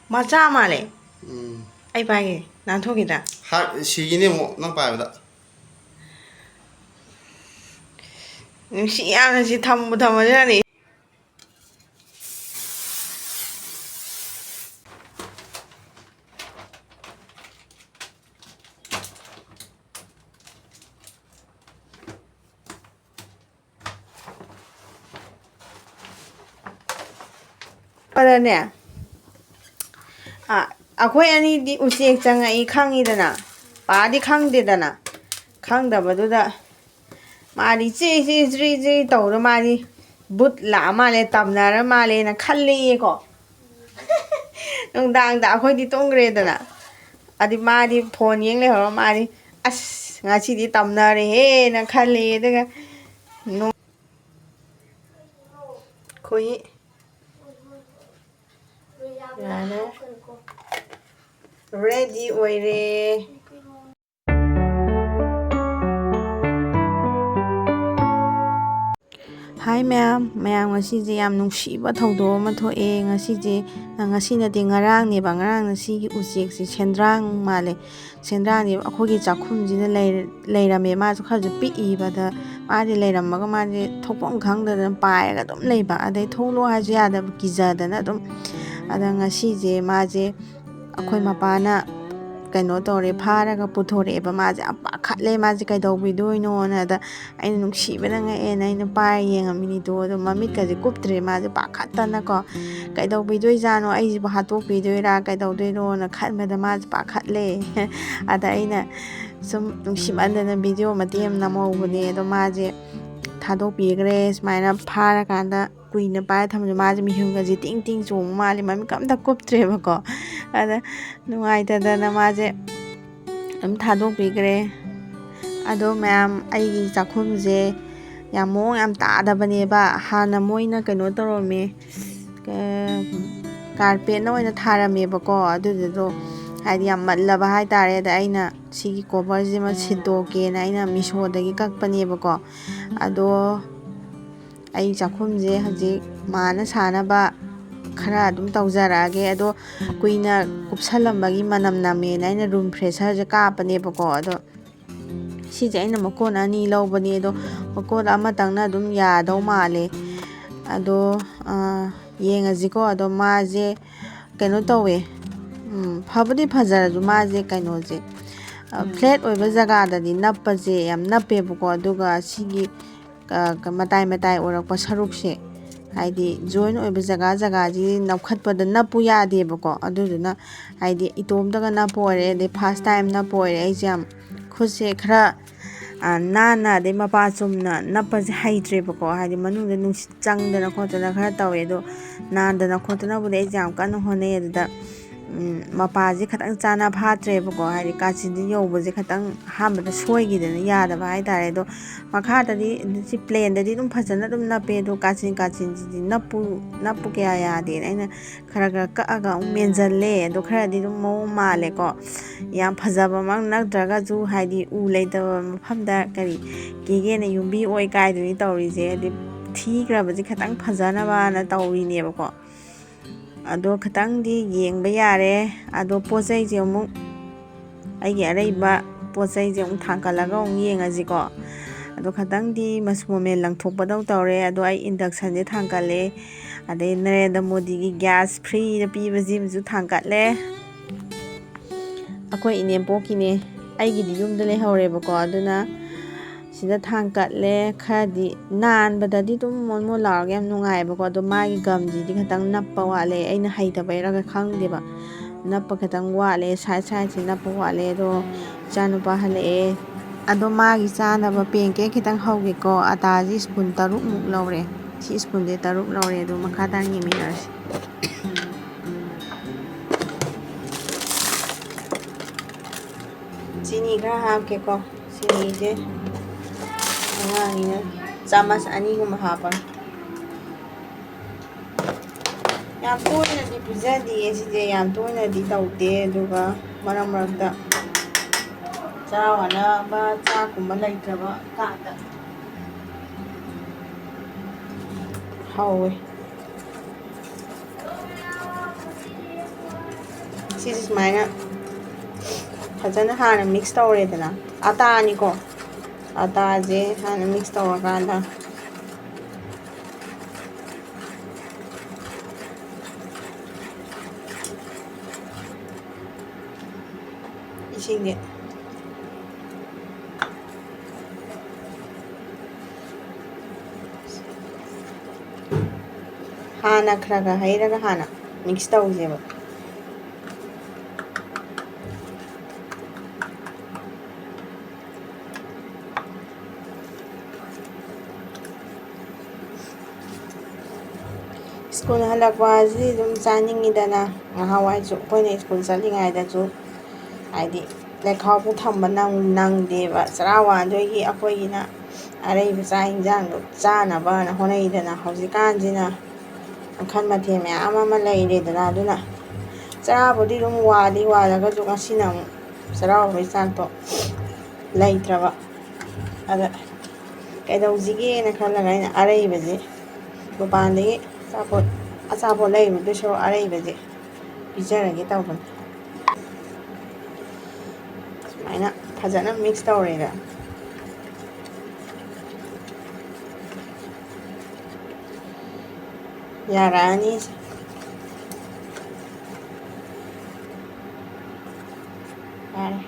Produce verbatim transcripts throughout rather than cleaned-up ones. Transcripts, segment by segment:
ꯃꯆꯥ ꯃꯥꯜꯂꯦ꯫ ꯎꯝ꯫ ꯑꯩ ꯄꯥꯏꯒꯦ, ꯅꯥꯟꯊꯣꯛꯈꯤꯗ꯭ꯔꯥ? ꯍꯥ, ꯁꯤꯒꯤꯅꯦ ꯑꯃꯨꯛ ꯅꯪ ꯄꯥꯏꯕꯗ꯫ ꯅꯨꯡꯁꯤ ꯌꯥꯝꯅ ꯁꯤ ꯊꯝꯕꯨ ꯊꯝꯃꯖꯥꯠꯅꯤ꯫ ꯑꯗꯅꯦ, ꯑ, ꯑꯩꯈꯣꯏ ꯑꯅꯤꯗꯤ ꯎꯆꯦꯛ ꯆꯪꯉꯛꯏ ꯈꯪꯉꯤꯗꯅ, ꯄꯥꯗꯤ ꯈꯪꯗꯦꯗꯅ, ꯈꯪꯗꯕꯗꯨꯗ ꯃꯥꯗꯤ ꯆꯤ ꯆꯤ ꯆꯤ ꯆꯤ ꯇꯧꯔ ꯃꯥꯗꯤ ꯕꯨꯠ ꯂꯥꯛꯑ ꯃꯥꯜꯂꯦ, ꯇꯝꯅꯔ ꯃꯥꯜꯂꯦꯅ ꯈꯜꯂꯦꯌꯦꯀꯣ꯫ ꯅꯨꯡꯗꯥꯡꯗ ꯑꯩꯈꯣꯏꯗꯤ ꯇꯨꯝꯈ꯭ꯔꯦꯗꯅ, ꯑꯗꯤ ꯃꯥꯗꯤ ꯐꯣꯟ ꯌꯦꯡ ꯂꯩꯍꯧꯔ ꯃꯥꯗꯤ, "ꯑꯁ, ꯉꯁꯤꯗꯤ ꯇꯝꯅꯔꯦꯍꯦꯅ" ꯈꯜꯂꯦ꯫ ꯑꯗꯨꯒ ꯅꯣ-, ꯑꯩꯈꯣꯏ ꯌꯥꯔꯦ꯫ ꯔꯦꯗꯤ ꯑꯣꯏꯔꯦ꯫ ꯍꯥꯏ ꯃꯌꯥꯝ, ꯃꯌꯥꯝ ꯉꯁꯤꯁꯦ ꯌꯥꯝ ꯅꯨꯡꯁꯤꯕ ꯊꯧꯗꯣꯛ ꯑꯃ ꯊꯣꯛꯑꯦ꯫ ꯉꯁꯤꯁꯦ, ꯉꯁꯤ ꯅꯠꯇꯦ, ꯉꯔꯥꯡꯅꯦꯕ, ꯉꯔꯥꯡꯅ ꯁꯤꯒꯤ ꯎꯆꯦꯛꯁꯦ ꯁꯦꯟꯗ꯭ꯔꯥꯡ ꯃꯥꯜꯂꯦ꯫ ꯁꯦꯟꯗ꯭ꯔꯥꯡꯗꯤ ꯑꯩꯈꯣꯏꯒꯤ ꯆꯥꯛꯈꯨꯝꯁꯤꯗ ꯂꯩꯔ-, ꯂꯩꯔꯝꯃꯦ꯫ ꯃꯥꯁꯨ ꯈꯔꯁꯨ ꯄꯤꯛꯏꯕ, ꯑꯗ ꯃꯥꯗꯤ ꯂꯩꯔꯝꯃꯒ ꯃꯥꯗꯤ ꯊꯣꯛꯐꯝ ꯈꯪꯗꯗꯅ ꯄꯥꯏꯔꯒ ꯑꯗꯨꯝ ꯂꯩꯕ꯫ ꯑꯗꯩ ꯊꯣꯛꯂꯛꯑꯣ ꯍꯥꯏꯁꯨ ꯌꯥꯗꯕ, ꯀꯤꯖꯗꯅ ꯑꯗꯨꯝ꯫ ꯑꯗ ꯉꯁꯤꯁꯦ ꯃꯥꯁꯦ ꯑꯩꯈꯣꯏ ꯃꯄꯥꯅ ꯀꯩꯅꯣ ꯇꯧꯔꯦ, ꯐꯥꯔꯒ ꯄꯨꯊꯣꯔꯛꯑꯦꯕ꯫ ꯃꯥꯁꯦ ꯌꯥꯝ ꯄꯥꯈꯠꯂꯦ, ꯃꯥꯁꯦ ꯀꯩꯗꯧꯕꯤꯗꯣꯏꯅꯣꯅ꯫ ꯑꯗ ꯑꯩꯅ ꯅꯨꯡꯁꯤꯕꯅ ꯉꯛꯑꯦꯅ ꯑꯩꯅ ꯄꯥꯏꯔ ꯌꯦꯡꯉꯝꯃꯤꯅꯤꯗꯣ꯫ ꯑꯗꯣ ꯃꯃꯤꯠꯀꯁꯦ ꯀꯨꯞꯇ꯭ꯔꯦ, ꯃꯥꯁꯦ ꯄꯥꯈꯠꯇꯅꯀꯣ, "ꯀꯩꯗꯧꯕꯤꯗꯣꯏꯖꯥꯠꯅꯣ? ꯑꯩꯁꯤꯕꯨ ꯍꯥꯠꯇꯣꯛꯄꯤꯗꯣꯏꯔꯥ ꯀꯩꯗꯧꯗꯣꯏꯅꯣꯅ" ꯈꯟꯕꯗ ꯃꯥꯁꯦ ꯄꯥꯈꯠꯂꯦ꯫ ꯑꯗ ꯑꯩꯅ ꯁꯨꯝ ꯅꯨꯡꯁꯤꯃꯟꯗꯅ ꯚꯤꯗꯤꯑꯣ ꯃꯇꯦꯛ ꯑꯃ ꯅꯝꯍꯧꯕꯅꯦ꯫ ꯑꯗꯣ ꯃꯥꯁꯦ ꯊꯥꯗꯣꯛꯄꯤꯈ꯭ꯔꯦ꯫ ꯁꯨꯃꯥꯏꯅ ꯐꯥꯔꯀꯥꯟꯗ ꯀꯨꯏꯅ ꯄꯥꯏꯔ ꯊꯝꯕꯁꯦ ꯃꯥꯁꯦ ꯃꯤꯍꯨꯟꯒꯁꯦ ꯇꯤꯡ ꯇꯤꯡ ꯆꯣꯡꯕ ꯃꯥꯜꯂꯦ, ꯃꯃꯤꯠꯀ ꯑꯝꯇ ꯀꯨꯞꯇ꯭ꯔꯦꯕꯀꯣ꯫ ꯑꯗ ꯅꯨꯡꯉꯥꯏꯇꯗꯅ ꯃꯥꯁꯦ ꯑꯗꯨꯝ ꯊꯥꯗꯣꯛꯄꯤꯈ꯭ꯔꯦ꯫ ꯑꯗꯣ ꯃꯌꯥꯝ, ꯑꯩꯒꯤ ꯆꯥꯛꯈꯨꯝꯁꯦ ꯌꯥꯝ ꯃꯑꯣꯡ ꯌꯥꯝ ꯇꯥꯗꯕꯅꯦꯕ꯫ ꯍꯥꯟꯅ ꯃꯣꯏꯅ ꯀꯩꯅꯣ ꯇꯧꯔꯝꯃꯦ, ꯀ-, ꯀꯥꯔꯄꯦꯠꯅ ꯑꯣꯏꯅ ꯊꯥꯔꯝꯃꯦꯕꯀꯣ꯫ ꯑꯗꯨꯗꯨꯗꯣ ꯍꯥꯏꯗꯤ ꯌꯥꯝ ꯃꯜꯂꯕ ꯍꯥꯏꯇꯥꯔꯦ꯫ ꯑꯗ ꯑꯩꯅ ꯁꯤꯒꯤ ꯀꯣꯚꯔꯁꯤꯃ ꯁꯤꯟꯗꯣꯛꯀꯦꯅ ꯑꯩꯅ ꯃꯤꯁꯣꯗꯒꯤ ꯀꯛꯄꯅꯦꯕꯀꯣ꯫ ꯑꯗꯣ ꯑꯩ ꯆꯥꯛꯈꯨꯝꯁꯦ ꯍꯧꯖꯤꯛ ꯃꯥꯅ ꯁꯥꯅꯕ ꯈꯔ ꯑꯗꯨꯝ ꯇꯧꯖꯔꯛꯑꯒꯦ꯫ ꯑꯗꯣ ꯀꯨꯏꯅ ꯀꯨꯞꯁꯜꯂꯝꯕꯒꯤ ꯃꯅꯝ ꯅꯝꯃꯦꯅ ꯑꯩꯅ ꯔꯨꯝ ꯐ꯭ꯔꯦꯁꯔꯁꯦ ꯀꯥꯞꯄꯅꯦꯕꯀꯣ꯫ ꯑꯗꯣ ꯁꯤꯁꯦ ꯑꯩꯅ ꯃꯀꯣꯟ ꯑꯅꯤ ꯂꯧꯕꯅꯦ꯫ ꯑꯗꯣ ꯃꯀꯣꯟ ꯑꯃꯇꯪꯅ ꯑꯗꯨꯝ ꯌꯥꯗꯧ ꯃꯥꯜꯂꯦ꯫ ꯑꯗꯣ ꯌꯦꯡꯉꯁꯤꯀꯣ꯫ ꯑꯗꯣ ꯃꯥꯁꯦ ꯀꯩꯅꯣ ꯇꯧꯋꯦ꯫ ꯎꯝ, ꯐꯕꯨꯗꯤ ꯐꯖꯔꯁꯨ ꯃꯥꯁꯦ ꯀꯩꯅꯣꯁꯦ, ꯎꯝ꯫ Flat ꯑꯣꯏꯕ ꯖꯒꯥꯗꯗꯤ ꯅꯞꯄꯁꯦ ꯌꯥꯝ ꯅꯞꯄꯦꯕꯀꯣ꯫ ꯑꯗꯨꯒ ꯁꯤꯒꯤ ꯃꯇꯥꯏ ꯃꯇꯥꯏ ꯑꯣꯏꯔꯛꯄ ꯁꯔꯨꯛꯁꯦ, ꯍꯥꯏꯗꯤ joint ꯑꯣꯏꯕ ꯖꯒꯥ ꯖꯒꯥꯁꯤ ꯅꯞꯈꯠꯄꯗ ꯅꯞꯄꯨ ꯌꯥꯗꯦꯕꯀꯣ꯫ ꯑꯗꯨꯗꯨꯅ ꯍꯥꯏꯗꯤ ꯏꯇꯣꯝꯇꯒ ꯅꯞꯄ ꯑꯣꯏꯔꯦ, ꯑꯗꯩ first time ꯅꯞꯄ ꯑꯣꯏꯔꯦ, ꯑꯩꯁꯦ ꯌꯥꯝ ꯈꯨꯠꯁꯦ ꯈꯔ ꯅꯥꯟꯅ, ꯑꯗꯩ ꯃꯄꯥ ꯆꯨꯝꯅ ꯅꯞꯄꯁꯦ ꯍꯩꯇ꯭ꯔꯦꯕꯀꯣ꯫ ꯍꯥꯏꯗꯤ ꯃꯅꯨꯡꯗ ꯅꯨꯡꯁꯤꯠ ꯆꯪꯗꯅ ꯈꯣꯠꯇꯅ ꯈꯔ ꯇꯧꯋꯦ꯫ ꯑꯗꯣ ꯅꯥꯟꯗꯅ ꯈꯣꯠꯇꯅꯕꯨꯗꯤ ꯑꯩꯁꯦ ꯌꯥꯝ ꯀꯟꯅ ꯍꯣꯠꯅꯩ꯫ ꯑꯗꯨꯗ ꯃꯄꯥꯁꯦ ꯈꯤꯇꯪ ꯆꯥꯅ ꯐꯥꯠꯇ꯭ꯔꯦꯕꯀꯣ꯫ ꯍꯥꯏꯗꯤ ꯀꯥꯆꯤꯟꯁꯦ ꯌꯧꯕꯁꯦ ꯈꯤꯇꯪ ꯑꯍꯥꯟꯕꯗ ꯁꯣꯏꯈꯤꯗꯅ ꯌꯥꯗꯕ ꯍꯥꯏꯇꯥꯔꯦ꯫ ꯑꯗꯣ ꯃꯈꯥꯗꯗꯤ ꯁꯤ plainꯗꯗꯤ ꯑꯗꯨꯝ ꯐꯖꯅ ꯑꯗꯨꯝ ꯅꯞꯄꯦ꯫ ꯑꯗꯣ ꯀꯥꯆꯤꯟ ꯀꯥꯆꯤꯟꯁꯤꯗꯤ ꯅꯞꯄꯨ ꯅꯞꯄꯨ ꯀꯌꯥ ꯌꯥꯗꯦꯅ ꯑꯩꯅ ꯈꯔ ꯈꯔ ꯀꯛꯑꯒ ꯑꯃꯨꯛ ꯃꯦꯟꯁꯤꯜꯂꯦ꯫ ꯑꯗꯣ ꯈꯔꯗꯤ ꯑꯗꯨꯝ ꯃꯑꯣꯡ ꯃꯥꯜꯂꯦꯀꯣ꯫ ꯌꯥꯝ ꯐꯖꯕꯃꯛ ꯅꯠꯇ꯭ꯔꯒꯁꯨ, ꯍꯥꯏꯗꯤ ꯎ ꯂꯩꯇꯕ ꯃꯐꯝꯗ ꯀꯔꯤ ꯀꯦꯒꯦꯅ ꯌꯨꯝꯕꯤ ꯑꯣꯏ ꯀꯥꯏꯗꯨꯅꯤ ꯇꯧꯔꯤꯁꯦ꯫ ꯍꯥꯏꯗꯤ ꯊꯤꯈ꯭ꯔꯕꯁꯦ ꯈꯤꯇꯪ ꯐꯖꯅꯕꯅ ꯇꯧꯔꯤꯅꯦꯕꯀꯣ꯫ ꯑꯗꯣ ꯈꯤꯇꯪꯗꯤ ꯌꯦꯡꯕ ꯌꯥꯔꯦ꯫ ꯑꯗꯣ ꯄꯣꯠ ꯆꯩꯁꯦ ꯑꯃꯨꯛ ꯑꯩꯒꯤ ꯑꯔꯩꯕ ꯄꯣꯠ ꯆꯩꯁꯦ ꯑꯃꯨꯛ ꯊꯥꯡꯀꯠꯂꯒ ꯑꯃꯨꯛ ꯌꯦꯡꯉꯁꯤꯀꯣ꯫ ꯑꯗꯣ ꯈꯤꯇꯪꯗꯤ ꯃꯆꯨ ꯃꯃꯦꯟ ꯂꯪꯊꯣꯛꯄꯗꯧ ꯇꯧꯔꯦ꯫ ꯑꯗꯣ ꯑꯩ inductionꯁꯦ ꯊꯥꯡꯀꯠꯂꯦ꯫ ꯑꯗꯩ ꯅꯔꯦꯟꯗ꯭ꯔ ꯃꯣꯗꯤꯒꯤ gas freeꯗ ꯄꯤꯕꯁꯤꯃꯁꯨ ꯊꯥꯡꯀꯠꯂꯦ꯫ ꯑꯩꯈꯣꯏ ꯏꯅꯦꯝꯄꯣꯛꯀꯤꯅꯦ, ꯑꯩꯒꯤꯗꯤ ꯌꯨꯝꯗ ꯂꯩꯍꯧꯔꯦꯕꯀꯣ꯫ ꯑꯗꯨꯅ ꯁꯤꯗ ꯊꯥꯡꯀꯠꯂꯦ꯫ ꯈꯔꯗꯤ ꯅꯥꯟꯕꯗꯗꯤ ꯑꯗꯨꯝ ꯃꯣꯟ ꯃꯣꯟ ꯂꯥꯎꯔꯒ ꯌꯥꯝ ꯅꯨꯡꯉꯥꯏꯕꯀꯣ꯫ ꯑꯗꯣ ꯃꯥꯒꯤ ꯒꯝꯁꯤꯗꯤ ꯈꯤꯇꯪ ꯅꯞꯄ ꯋꯥꯠꯂꯦ, ꯑꯩꯅ ꯍꯩꯇꯕꯩꯔꯒ ꯈꯪꯗꯦꯕ, ꯅꯞꯄ ꯈꯤꯇꯪ ꯋꯥꯠꯂꯦ, side sideꯁꯤ ꯅꯞꯄ ꯋꯥꯠꯂꯦ꯫ ꯑꯗꯣ ꯏꯆꯥꯅꯨꯄꯥ ꯍꯜꯂꯛꯑꯦ꯫ ꯑꯗꯣ ꯃꯥꯒꯤ ꯆꯥꯅꯕ pancake ꯈꯤꯇꯪ ꯍꯧꯒꯦꯀꯣ꯫ ꯑꯇꯥꯁꯤ spoon ꯇꯔꯨꯛꯃꯨꯛ ꯂꯧꯔꯦ꯫ ꯁꯤ spoonꯁꯦ ꯇꯔꯨꯛ ꯂꯧꯔꯦ꯫ ꯑꯗꯣ ꯃꯈꯥ ꯇꯥꯅ ꯌꯦꯡꯃꯤꯟꯅꯔꯁꯤ꯫ ꯆꯤꯅꯤ ꯈꯔ ꯍꯥꯞꯀꯦꯀꯣ꯫ ꯆꯤꯅꯤꯁꯦ ꯑꯉꯥꯡꯅꯤꯅ ꯆꯥꯃꯁ ꯑꯅꯤꯒꯨꯝꯕ ꯍꯥꯞꯄꯒꯦ꯫ ꯌꯥꯝ ꯇꯣꯏꯅꯗꯤ ꯄꯤꯖꯗꯤꯌꯦ ꯁꯤꯁꯦ, ꯌꯥꯝ ꯇꯣꯏꯅꯗꯤ ꯇꯧꯗꯦ꯫ ꯑꯗꯨꯒ ꯃꯔꯛ ꯃꯔꯛꯇ ꯆꯔꯥ ꯋꯥꯅꯕ ꯆꯥꯛꯀꯨꯝꯕ ꯂꯩꯇ꯭ꯔꯕ ꯀꯥꯟꯗ ꯍꯧꯋꯦ꯫ ꯁꯤꯁꯦ ꯁꯨꯃꯥꯏꯅ ꯐꯖꯅ ꯍꯥꯟꯅ ꯃꯤꯛꯁ ꯇꯧꯔꯦꯗꯅ, ꯑꯇꯥꯅꯤꯀꯣ, ꯑꯇꯥꯁꯦ ꯍꯥꯟꯅ ꯃꯤꯛꯁ ꯇꯧꯔꯀꯥꯟꯗ ꯏꯁꯤꯡꯁꯦ ꯍꯥꯟꯅ ꯈꯔ ꯈꯔ ꯍꯩꯔꯒ ꯍꯥꯟꯅ ꯃꯤꯛꯁ ꯇꯧꯁꯦꯕ꯫ ꯁ꯭ꯀꯨꯜ ꯍꯜꯂꯛꯄ ꯑꯁꯤ ꯑꯗꯨꯝ ꯆꯥꯅꯤꯡꯉꯤꯗꯅ꯫ ꯉꯍꯥꯟꯋꯥꯏꯁꯨ ꯑꯩꯈꯣꯏꯅ ꯁ꯭ꯀꯨꯜ ꯆꯠꯂꯤꯉꯩꯗꯁꯨ, ꯍꯥꯏꯗꯤ, ꯂꯩꯈꯥꯎꯕꯨ ꯊꯝꯕ ꯅꯪ-, ꯅꯪꯗꯦꯕ꯫ ꯆꯔꯥ ꯋꯥꯟꯗꯣꯏꯒꯤ ꯑꯩꯈꯣꯏꯒꯤꯅ ꯑꯔꯩꯕ ꯆꯥꯛ ꯏꯟꯖꯥꯡꯗꯣ ꯆꯥꯅꯕꯅ ꯍꯣꯠꯅꯩꯗꯅ꯫ ꯍꯧꯖꯤꯛꯀꯥꯟꯁꯤꯅ ꯃꯈꯜ ꯃꯊꯦꯜ ꯃꯌꯥꯝ ꯑꯃ ꯂꯩꯔꯦꯗꯅ꯫ ꯑꯗꯨꯅ ꯆꯔꯥꯕꯨꯗꯤ ꯑꯗꯨꯝ ꯋꯥꯠꯂꯤ, ꯋꯥꯠꯂꯒꯁꯨ ꯉꯁꯤꯅ ꯑꯃꯨꯛ ꯆꯔꯥ ꯋꯥꯟꯕꯒꯤ ꯆꯥꯛꯇꯣ ꯂꯩꯇ꯭ꯔꯕ꯫ ꯑꯗ ꯀꯩꯗꯧꯁꯤꯒꯦꯅ ꯈꯜꯂꯒ ꯑꯩꯅ ꯑꯔꯩꯕꯁꯦ, ꯗꯨꯀꯥꯟꯗꯒꯤ ꯑꯆꯥꯄꯣꯠ, ꯑꯆꯥꯄꯣꯠ ꯂꯩꯔꯨꯗꯣꯏ ꯁꯔꯨꯛ ꯑꯔꯩꯕꯁꯦ ꯄꯤꯖꯔꯒꯦ ꯇꯧꯕꯅꯤ꯫ ꯁꯨꯃꯥꯏꯅ ꯐꯖꯅ ꯃꯤꯛꯁ ꯇꯧꯔꯦꯗ꯫ ꯌꯥꯔꯛꯑꯅꯤ꯫ ꯌꯥꯔꯦ꯫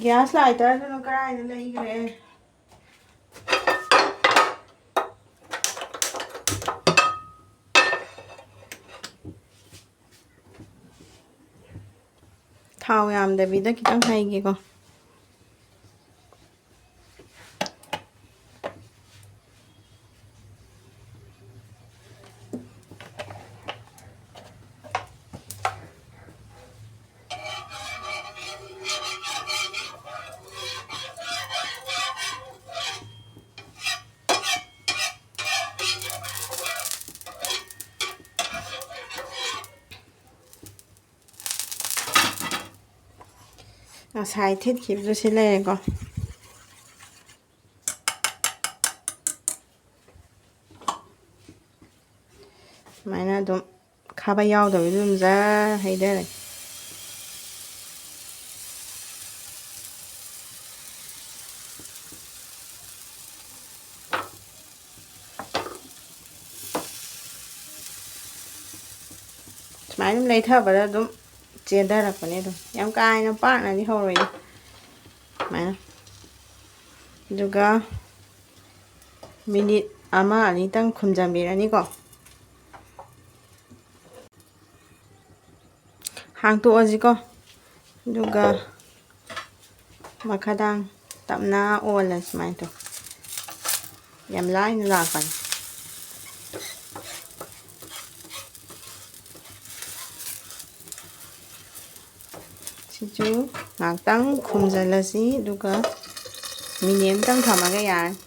ꯒ꯭ꯌꯥꯁ ꯂꯥꯏꯇꯔꯗꯨꯅ ꯀꯗꯥꯏꯗ ꯂꯩꯈ꯭ꯔꯦ? ꯊꯥꯎ ꯌꯥꯝꯗꯕꯤꯗ ꯈꯤꯇꯪ ꯍꯩꯒꯦꯀꯣ꯫ ꯉꯁꯥꯏ ꯊꯤꯠꯈꯤꯕꯗꯨ ꯁꯤ ꯂꯩꯔꯦꯀꯣ꯫ ꯁꯨꯃꯥꯏꯅ ꯑꯗꯨꯝ ꯈꯥꯕꯩ ꯌꯥꯎꯗꯕꯤꯗ ꯑꯗꯨꯝ ꯖꯔ ꯍꯩꯊꯔꯒꯦ꯫ ꯁꯨꯃꯥꯏꯅ ꯑꯗꯨꯝ ꯂꯩꯊꯕꯗ ꯑꯗꯨꯝ ꯆꯦꯟꯊꯔꯛꯄꯅꯦ꯫ ꯑꯗꯨꯝ ꯌꯥꯝ ꯀꯥ ꯍꯦꯟꯅ ꯄꯥꯛꯅꯗꯤ ꯍꯧꯔꯣꯏꯗ꯫ ꯁꯨꯃꯥꯏꯅ꯫ ꯑꯗꯨꯒ ꯃꯤꯅꯤꯠ ꯑꯃ ꯑꯅꯤꯇꯪ ꯈꯨꯝꯖꯟꯕꯤꯔꯅꯤꯀꯣ꯫ ꯍꯥꯡꯇꯣꯛꯑꯁꯤꯀꯣ꯫ ꯑꯗꯨꯒ ꯃꯈꯥꯗꯥꯡ ꯇꯞꯅ ꯑꯣꯜꯂ ꯁꯨꯃꯥꯏꯅ ꯇꯧ꯫ ꯌꯥꯝ ꯂꯥꯏꯅ ꯂꯥꯛꯄꯅꯤ꯫ ꯁꯤꯁꯨ ꯉꯥꯛꯇꯪ ꯈꯨꯝꯖꯤꯜꯂꯁꯤ, ꯑꯗꯨꯒ ꯃꯤꯅꯤꯠ ꯑꯃꯇꯪ ꯊꯝꯃꯒ ꯌꯥꯔꯅꯤ꯫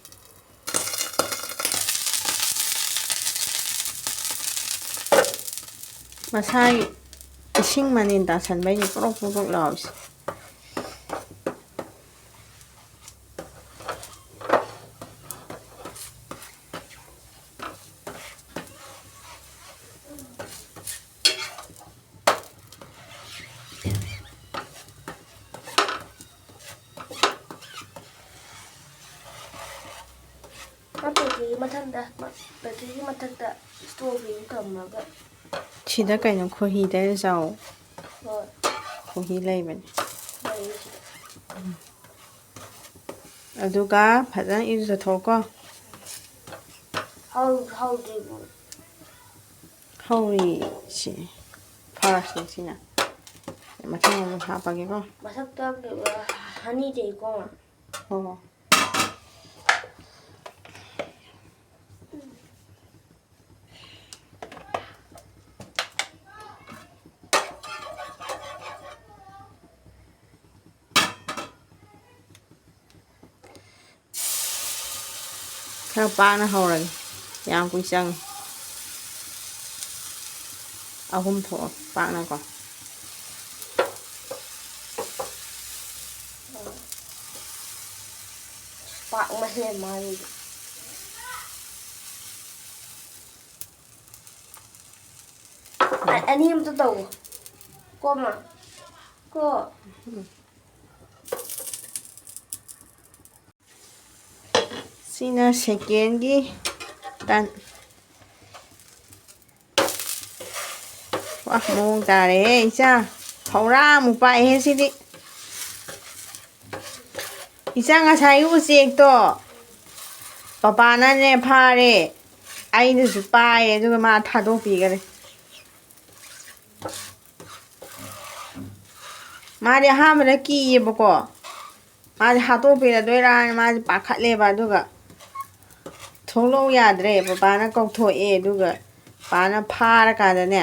ꯃꯁꯥꯒꯤ ꯏꯁꯤꯡ ꯃꯅꯤꯟ ꯇꯥꯁꯟꯕꯩꯅꯤ ꯄ꯭ꯔꯣꯛ ꯄ꯭ꯔꯣꯛ ꯄ꯭ꯔꯣꯛ ꯂꯥꯎꯔꯤꯁꯦ꯫ ꯃꯥ ꯕꯦꯀꯔꯤꯒꯤ ꯃꯊꯪꯗ, ꯃꯥ ꯕꯦꯀꯔꯤꯒꯤ ꯃꯊꯛꯇ ꯏꯁꯇ꯭ꯔꯣꯕꯦꯔꯤ ꯊꯝꯃꯒ꯫ ꯁꯤꯗ ꯀꯩꯅꯣ ꯈꯣꯏꯍꯤ ꯇꯩꯔ ꯆꯥꯎ꯫ ꯍꯣꯏ꯫ ꯈꯣꯏꯍꯤ ꯂꯩꯕꯅꯦ꯫ ꯂꯩꯌꯦ ꯁꯤꯗ꯫ ꯑꯗꯨꯒ ꯐꯖꯅ ꯏꯔꯨꯖꯊꯣꯛꯀꯣ꯫ ꯍꯧ-, ꯍꯧꯗ꯭ꯔꯤꯕꯣ? ꯍꯧꯔꯤ꯫ ꯁꯤ ꯐꯥꯔꯁꯅꯦ ꯁꯤꯅ꯫ ꯃꯊꯪ ꯑꯃꯨꯛ ꯍꯥꯞꯄꯒꯦꯀꯣ꯫ ꯃꯊꯛꯇ ꯀꯩꯅꯣ ꯍꯅꯤ ꯇꯩꯀꯣ꯫ ꯍꯣ ꯍꯣ꯫ ꯈꯔ ꯄꯥꯛꯅ ꯍꯧꯔꯒꯦ꯫ ꯌꯥꯝ ꯀꯨꯏ ꯆꯪꯉꯦ꯫ ꯑꯍꯨꯝ ꯊꯣꯛꯑꯣ ꯄꯥꯛꯅꯀꯣ꯫ ꯄꯥꯛꯃꯜꯂꯦ ꯃꯥꯒꯤꯗꯤ꯫ ꯑꯅꯤ ꯑꯝꯇ ꯇꯧ꯫ ꯀꯣ, ꯃꯥ? ꯀꯣ? ꯁꯤꯅ ꯁꯦꯀꯦꯟꯒꯤ ꯇꯟ꯫ ꯋꯥ, ꯃꯑꯣꯡ ꯇꯥꯔꯦꯍꯦ ꯏꯆꯥ꯫ ꯐꯧꯔꯥ ꯑꯃꯨꯛ ꯄꯥꯛꯑꯦꯍꯦ ꯁꯤꯗꯤ꯫ ꯏꯆꯥ, ꯉꯁꯥꯏꯒꯤ ꯎꯆꯦꯛꯇꯣ ꯄꯄꯥꯅꯅꯦ ꯐꯥꯔꯦ, ꯑꯩꯅꯁꯨ ꯄꯥꯏꯔꯦ, ꯑꯗꯨꯒ ꯃꯥ ꯊꯥꯗꯣꯛꯄꯤꯈꯔꯦ꯫ ꯃꯥꯗꯤ ꯑꯍꯥꯟꯕꯗ ꯀꯤꯌꯦꯕꯀꯣ, ꯃꯥꯁꯦ ꯍꯥꯠꯇꯣꯛꯄꯤꯔꯗꯣꯏꯔꯥꯅ ꯃꯥꯁꯦ ꯄꯥꯈꯠꯂꯦꯕ꯫ ꯑꯗꯨꯒ ꯊꯣꯛꯂꯛꯎ ꯌꯥꯗ꯭ꯔꯦ, ꯄꯄꯥꯅ ꯀꯧꯊꯣꯛꯑꯦ꯫ ꯑꯗꯨꯒ ꯄꯄꯥꯅ ꯐꯥꯔꯀꯥꯟꯗꯅꯦ,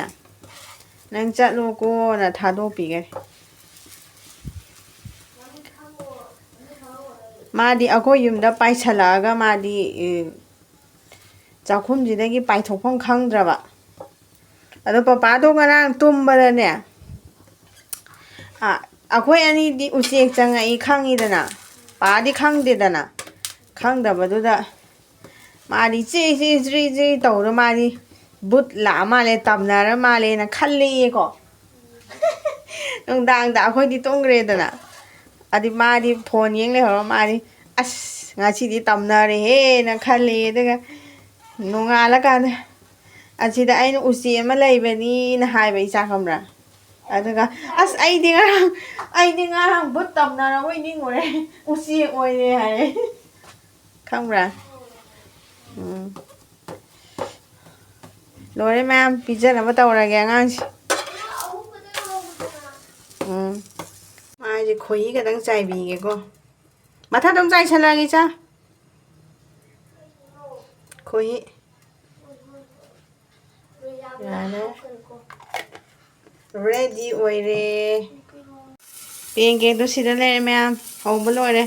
"ꯅꯪ ꯆꯠꯂꯣꯀꯣꯅ" ꯊꯥꯗꯣꯛꯄꯤꯈꯔꯦ꯫ ꯃꯥꯗꯤ ꯑꯩꯈꯣꯏ ꯌꯨꯝꯗ ꯄꯥꯏꯁꯜꯂꯛꯑꯒ ꯃꯥꯗꯤ, ꯑꯦ, ꯆꯥꯛꯈꯨꯝꯁꯤꯗꯒꯤ ꯄꯥꯏꯊꯣꯛꯐꯝ ꯈꯪꯗ꯭ꯔꯕ꯫ ꯑꯗꯣ ꯄꯄꯥꯗꯣ ꯉꯔꯥꯡ ꯇꯨꯝꯕꯗꯅꯦ, ꯑ, ꯑꯩꯈꯣꯏ ꯑꯅꯤꯗꯤ ꯎꯆꯦꯛ ꯆꯪꯉꯛꯏ ꯈꯪꯉꯤꯗꯅ, ꯄꯥꯗꯤ ꯈꯪꯗꯦꯗꯅ꯫ ꯈꯪꯗꯕꯗꯨꯗ ꯃꯥꯗꯤ ꯆ꯭ꯔꯤ ꯆ꯭ꯔꯤ ꯆ꯭ꯔꯤ ꯆ꯭ꯔꯤ ꯇꯧꯗꯅ ꯃꯥꯗꯤ ꯚꯨꯠ ꯂꯥꯛꯑ ꯃꯥꯜꯂꯦ, ꯇꯝꯅꯔ ꯃꯥꯜꯂꯦꯅ ꯈꯜꯂꯦꯌꯦꯀꯣ꯫ ꯅꯨꯡꯗꯥꯡꯗ ꯑꯩꯈꯣꯏꯗꯤ ꯇꯨꯝꯈ꯭ꯔꯦꯗꯅ꯫ ꯑꯗꯨ ꯃꯥꯗꯤ ꯐꯣꯟ ꯌꯦꯡ ꯂꯩꯍꯧꯔ ꯃꯥꯗꯤ, "ꯑꯁ, ꯉꯁꯤꯗꯤ ꯇꯝꯅꯔꯦꯍꯦꯅ" ꯈꯜꯂꯦ꯫ ꯑꯗꯨꯒ ꯅꯣꯡꯉꯥꯜꯂꯀꯥꯟꯗ, "ꯑꯁꯤꯗ ꯑꯩꯅ ꯎꯆꯦꯛ ꯑꯃ ꯂꯩꯕꯅꯤꯅ" ꯍꯥꯏꯕ ꯏꯆꯥ, ꯈꯪꯕ꯭ꯔꯥ? ꯑꯗꯨꯒ, "ꯑꯁ, ꯑꯩꯗꯤ ꯉꯔꯥꯡ, ꯑꯩꯗꯤ ꯉꯔꯥꯡ ꯚꯨꯠ ꯇꯝꯅꯔꯕꯣꯏ ꯅꯤꯡꯉꯨꯔꯦ, ꯎꯆꯦꯛ ꯑꯣꯏꯔꯦ" ꯍꯥꯏꯔꯦ꯫ ꯈꯪꯕ꯭ꯔꯥ? ꯎꯝ꯫ ꯂꯣꯏꯔꯦ ꯃꯌꯥꯝ, ꯄꯤꯖꯅꯕ ꯇꯧꯔꯒꯦ ꯑꯉꯥꯡꯁꯦ꯫ ꯎꯝ꯫ ꯃꯥꯁꯦ ꯈꯣꯏꯍꯤ ꯈꯛꯇꯪ ꯆꯥꯏꯕꯤꯒꯦꯀꯣ꯫ ꯃꯊꯛꯇ ꯑꯗꯨꯝ ꯆꯥꯏꯁꯜꯂꯛꯑꯒꯦ, ꯏꯆꯥ꯫ ꯈꯣꯏꯍꯤ꯫ ꯌꯥꯔꯦ꯫ Ready ꯑꯣꯏꯔꯦ꯫ Pancake ꯇꯨ ꯁꯤꯗ ꯂꯩꯔꯦ ꯃꯌꯥꯝ꯫ ꯍꯧꯕ ꯂꯣꯏꯔꯦ꯫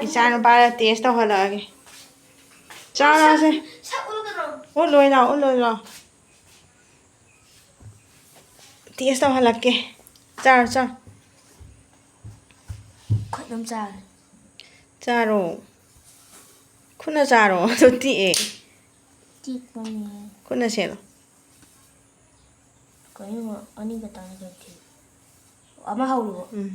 ꯏꯆꯥ ꯅꯨꯄꯥꯗ taste ꯇꯧꯍꯜꯂꯛꯑꯒꯦ꯫ ꯆꯥꯔꯣꯁꯦ꯫ ꯁꯛ ꯎꯠꯂꯨ ꯀꯩꯅꯣ꯫ ꯎꯠꯂꯣꯏ ꯂꯥꯎ, ꯎꯠꯂꯣꯏ ꯂꯥꯎ꯫ Taste ꯇꯧꯍꯜꯂꯛꯀꯦ꯫ ꯆꯥꯔꯣ, ꯆꯥꯔꯣ꯫ ꯈꯨꯠ ꯑꯗꯨꯝ ꯆꯥꯔꯦ꯫ ꯆꯥꯔꯣ꯫ ꯈꯨꯠꯅ ꯆꯥꯔꯣ꯫ ꯑꯗꯨ ꯇꯤꯛꯑꯦ꯫ ꯇꯤꯛꯄꯅꯦ꯫ ꯈꯨꯠꯅ ꯁꯦꯠꯂꯣ꯫ ꯑꯅꯤꯃꯛ ꯑꯅꯤ ꯈꯛꯇꯪꯅꯤ ꯀꯩꯅꯣ ꯊꯤꯕ꯫ ꯑꯃ ꯍꯧꯔꯨꯕ꯫ ꯎꯝ꯫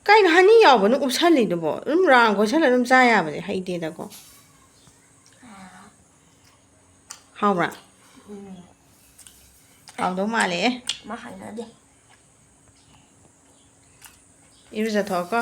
ꯀꯩꯅꯣ ꯍꯅꯤ ꯌꯥꯎꯕꯅ ꯎꯞꯁꯜꯂꯤꯗꯨꯕꯣ? ꯑꯗꯨꯝ ꯔꯥꯎꯟ ꯀꯣꯏꯁꯜꯂ ꯑꯗꯨꯝ ꯆꯥ ꯌꯥꯕꯅꯦ, ꯍꯩꯇꯦꯗꯀꯣ꯫ ꯍꯥꯎꯕ꯭ꯔꯥ? ꯍꯥꯎꯗꯧ ꯃꯥꯜꯂꯦ꯫ ꯃꯥ ꯍꯩꯅꯗꯦ꯫ ꯏꯔꯨꯖꯊꯣꯛꯑꯣꯀꯣ꯫